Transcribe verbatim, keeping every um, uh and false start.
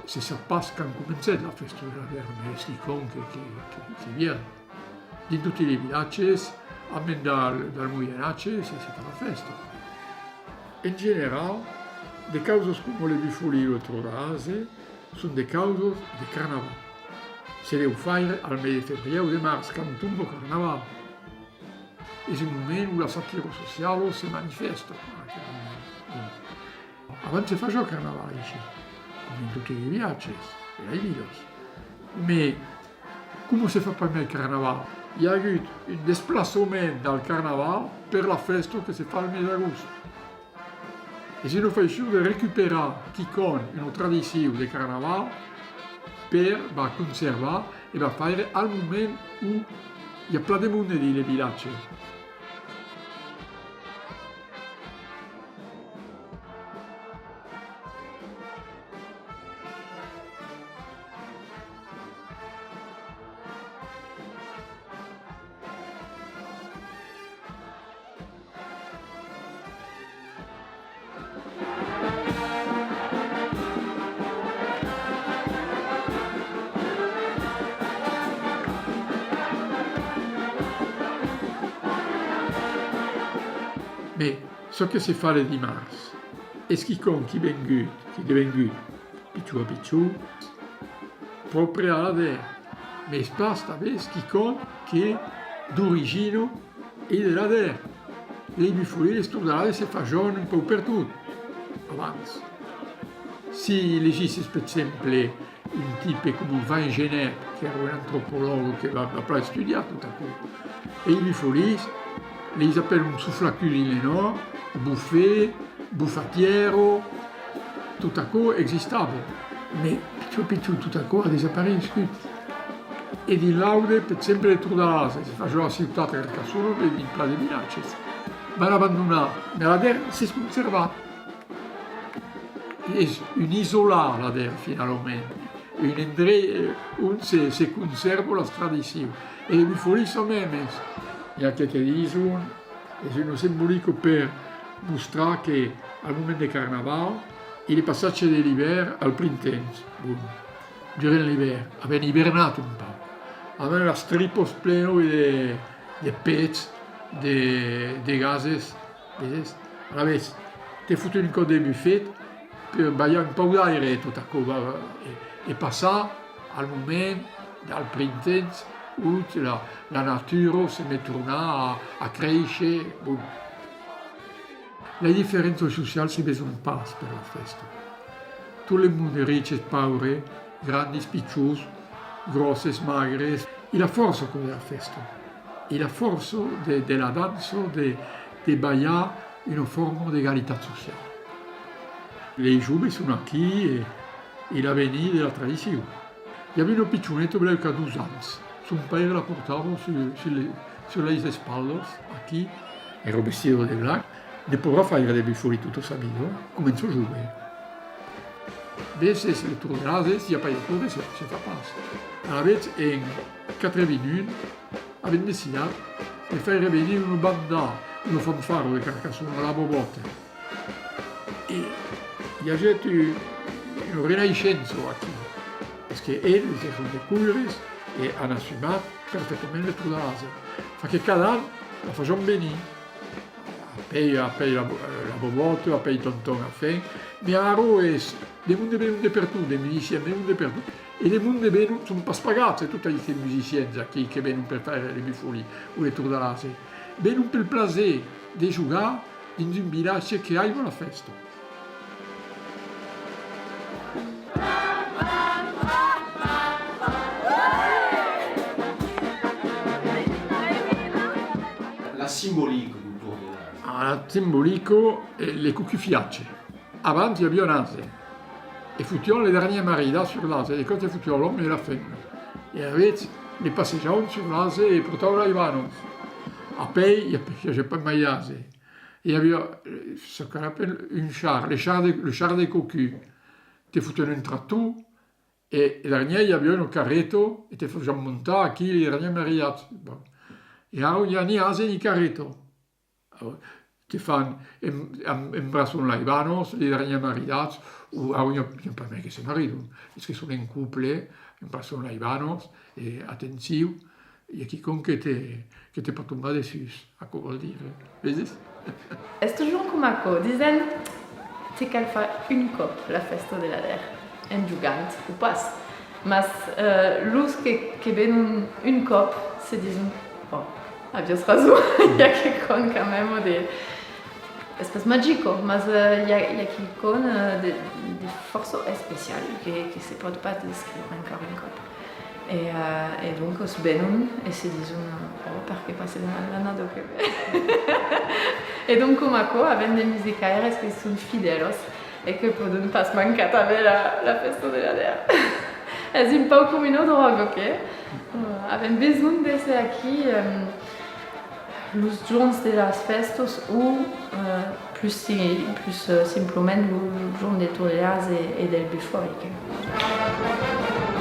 Se sap pas quand comencèt la fèsta de l'Adèr, mès es quicòm que, que, que, que vien. Dins toti les vilatges, a mens dal, dal Moyen Age, se, se fa la fèsta. En general, de causas coma le Bufolís o le Tròç de l'Ase son de causas de carnaval. Se deu faire al mes de febrièr o de març, quand tomba Carnaval. Es un moment ont la satira sociala se manifèsta. Bon. Abans se fasiá Carnaval aicí, coma en toti les vilatges e las vilas. Mès, coma se fa pas mai Carnaval, i a agut un desplaçament dal Carnaval per la fèsta que se fa al mes d'agost. Es una faiçon de recuperar quicòm, una tradicion de Carnaval, per, bah, conservar e, bah, faire al moment ont i a plan de monde dins le vilatge. Mès çò que se fa le dimars es quicòm qui vengut, qui devengut pichon a pichon, pròpre a l'Adèr, mès pas tanben quicòm que d'origina e de l'Adèr. Lei Bufolís, les Tròç de l'Ase se fasián un pauc pertot abans. Si legisses, per exemple, un tipe coma Van Gennep, qu'èra un antropològ que va, va plan estudiar tot aquò. E i Bufolís, leis apèlan soflacuts dins le nòrd, bufet, bufatièra, tot aquò existava. Mès pichon a pichon tot aquò a desaparegut. E dins l'Aude, per exemple, le Tròç de l'Ase, se fasiá a la ciutat de Carcassona, e dins plan de vilatges. Van abandonar, mès l'Adèr s'es conservat. Es un isolat, l'Adèr, finalament, un endrech, eh, ont se, se conservan las tradicions. E Bufolís çò mèmes. I a que te dison, es una simbolica per mostrar que al moment de Carnaval, es le passatge de l'ivèrn al printemps. Bon, durant l'ivèrn, avèm ivernat un pauc. Avèm las tripas plenas de, de pèth, de, de gases. Veses? Alavetz, te foten un còp de bufet per balhar un pauc d'aire e tot aquò, va, e, e passar al moment del printemps, ont la, la natura se met tornar a, a créisher. Bon. Las diferéncias socialas se veson pas per la fèsta. Tot le monde, riches, paures, grandis, pichons, gròsses, magres, es la fòrça aquò de la fèsta. Es la fòrça de, de la dança, de, de balhar una forma d'egalitat sociala. Lei joves son aquí e, e l'avenir de la tradicion. I aviá una pichoneta, benlèu qu'a dos ans. Son paire la portava sus, sus le, sus las espatlas, aquí, èra vestida de blanc. Ne podrà faire de Bufolís tota sa vida, coma en çò jove. Veses, le Tròç de l'Ase, s'i a pas de Tròç, se, se fa pas. Alavetz, en quatre-vingt-un, avèm decidat de faire venir una banda, una fanfara de Carcassona, la Bobòta. E i agèt un, una renaissença aquí, perque eles èran de Coires e an assumat perfectament le Tròç de l'Ase. Fa que cada an la fasián venir. Apèi, apèi la, la Bobòta, apèi Tonton Afèn. Mès ara es, de monde venon de pertot, de musicians venon de pertot. E de monde venon, son pas pagats, e tots aqueles musicians aquí que venon per faire le Bufolís o le Tròç de l'Ase. Venon pel plaser de jogar dins un vilatge que aima la fèsta. La simbolica dau Tròç de l'Ase. Ah, la simbolica, eh, le cocufiatge. Abans i aviá un ase e fotián le darnièr maridat sus l'ase, e quand se fotián l'òme e la femna. E alavetz, le passejavan sus l'ase e portavan las banas. Apèi, i a, i agèt pas mai d'ase. I aviá, eh, çò qu'apèlan un char, le char de, le char de cocu. Te fotián un tractor, e, e darnièr i aviá una carreta, e te fasián montar aquí le darnièr maridat. Bon. E ara i a ni ase ni carreta. Alara, Que fan, em-, em-, embraçon las banas, les darnièrs maridats, o ara i a, i a pas mai que se maridan, es que son en cople, embraçon las banas, e atenciu, i a quicòm que te, que te pòt tombar dessús, aquò vòl dire, veses? Es totjorn coma aquò, disen, te cal far un còp la fèsta de l'Adèr, en jogant o pas. Mas, eh, los que, que venon un còp se dison: "Oh, aviás rason, i a quicòm quand même de..." Es pas magico, mas, eh, i a, i a quicòm, eh, de, de fòrça especial que, que se pòt pas descriure encara un còp. E, eh, e doncas venon e se dison: "Oh, perqué pas l'annada que ven?" E donc, coma aquò, avèm de musicaires que son fidèlas e que pòdon pas mancar tanben la, la fèsta de l'Adèr. Es un pauc coma una dròga, que, eh, avèm besonh d'èsser aquí, ehm, los jorns de las fèstas o, eh, plus si-, plus, eh, simplament lo, lo jorn de Torriás e, e del Bufòri, que.